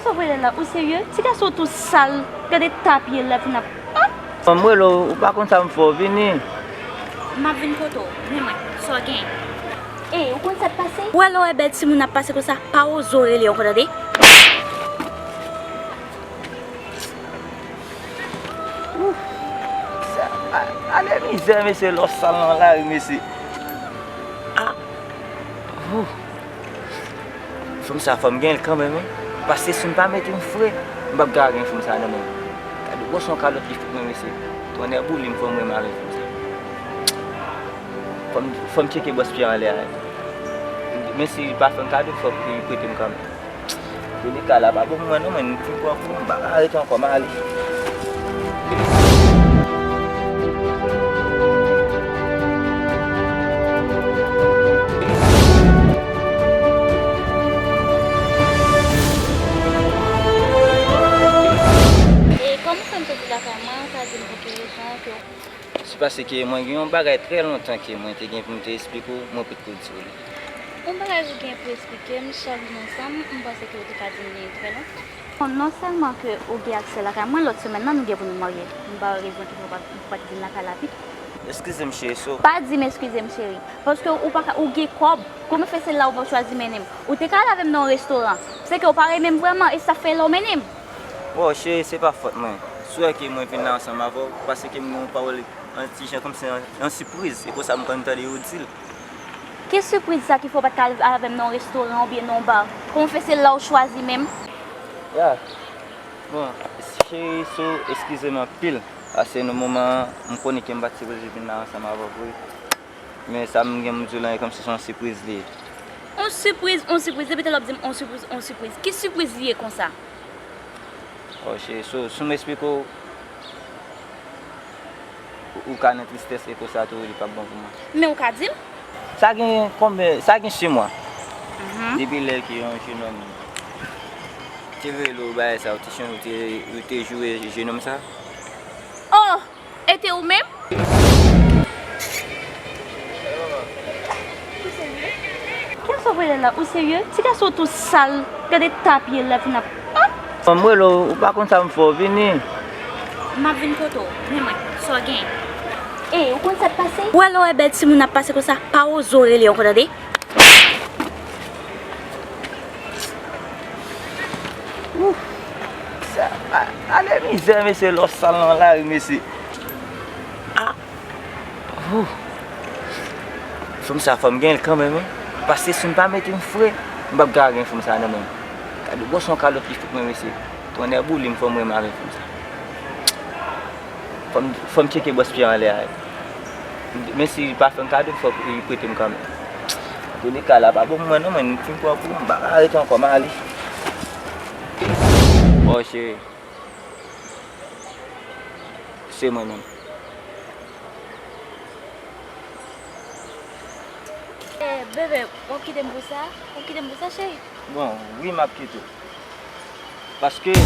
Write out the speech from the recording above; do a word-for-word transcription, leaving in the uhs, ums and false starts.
Sa w voye la, ou serye? Ti gason tou sal, gade ta pye l ap vin ap. Ah! Fanm, m rele w, ou pa konn sa m fè w, vini. M ap vin kote w, men mwen, sa w gen? Ey, ou konn sa k pase? Ou wè lè w wè bèl timoun ap pase konsa, pa oze w rele ankò, tande? Ouf! Sa, a, ale mizè, mesye, lè w sal nan lari, mesye. Ah! Ouf! Fanm sa, fò m gen l kanmenm, wi. Paske si m pa mete m fre, m p ap ka gen fanm sa nan men m. Gade gwosè yon kalòt li fout mwen, mesye. Tonnè boule m, fò m renmen avèk fanm sa. Fò m, fò m tcheke bòs pye anlè a. Men si li pa fè m kado, fòk li prete m kanmenm. Delikat la pa bon pou mwen non, mwen, m fin pran kou, m pa ka rete ankò, m ale. E kòman w fè m soti lakay mwen, ou ka di m pou ki rezon ke w... Se paske mwen gen yon bagay trè lontan ke mwen te gen pou m te esplike w, mwen potko di w li. Yon bagay ou gen pou esplike m, chak jou nou ansanm, m panse ke ou te ka di m li trè lontan. Bon, non sèlman ke ou gen aksè lakay mwen, lòt semèn nan nou gen pou nou marye. M pa wè rezon ki fè w pa, ou pa t vin lakay la pito. Eskize m, cheri, so. Pa di m eskize m, cheri. Paske ou pa ka, ou gen kòb. Kòman fè se la ou pa chwazi mennen m? Ou te ka al avè m nan yon restoran. Se ke ou pa renmen m vrèman, e sa fè la ou mennen m. Bon, cheri, se pa fòt mwen. Si w wè ke mwen vin la ansanm avè w, paske m gen yon pawòl, yon ti jan kòmsi yon, yon sipriz. E konsa m konn tande yo di l. Ki sipriz sa ki fè w pa t ka al avè m nan yon restoran oubyen nan yon ba? Kòman fè se la ou chwazi menm? Ya. Bon, cheri, so, eskize m anpil. Paske nan moman an, m konnen ke m pa t sipoze vin la ansanm avè w vre. Men sa m gen pou m di w la, e kòmsi se yon sipriz li ye. On sipriz, on sipriz. Depi talè w ap di m on sipriz, on sipriz. Ki sipriz li ye konsa? Oh, cheri, so, si m esplike w, ou ka nan tristès e konsa tou, li p ap bon pou mwen. Men ou ka di m. Sa gen konbyen, sa gen sis mwa. Mhm. Depi lè ke yon jenòm te rele w bagay sa, ou te chonje, ou te, ou te joure jenòm sa? Oh! E te ou menm? Kiyès w ap rele la? Ou serye? Ti gason tou sal, gade ta pye l ap vin ap. Ah! Fanm, m rele w, ou pa konn sa m fè w, vini. M ap vin kote w, men mwen, sa w gen? Ey, ou konn sa k pase? Ou wè lè w wè bèl timoun ap pase konsa, pa oze w rele ankò, tande? Ouf! Sa, a, ale mizè, mesye, lè w sal nan lari, mesye. Ah! Ouf! Fanm sa, fò m gen l kanmenm, wi. Paske si m pa mete m fre, m p ap ka gen fanm sa nan men m. Gade gwosè yon kalòt li fout mwen, mesye. Tonnè boule m, fò m renmen avèk fanm sa. Fò m, fò m tcheke bòs pye anlè a. Men si li pa fè m kado, fòk li prete m kanmenm. Antouka, la pa bon pou mwen non, mwen, m fin pran kou, m pa ka rete ankò, m ale. Oh, cheri. Se mwen menm. Eh, bebe, w ap kite m pou sa? W ap kite m pou sa, cheri? Bon, wi, m ap kite w. Paske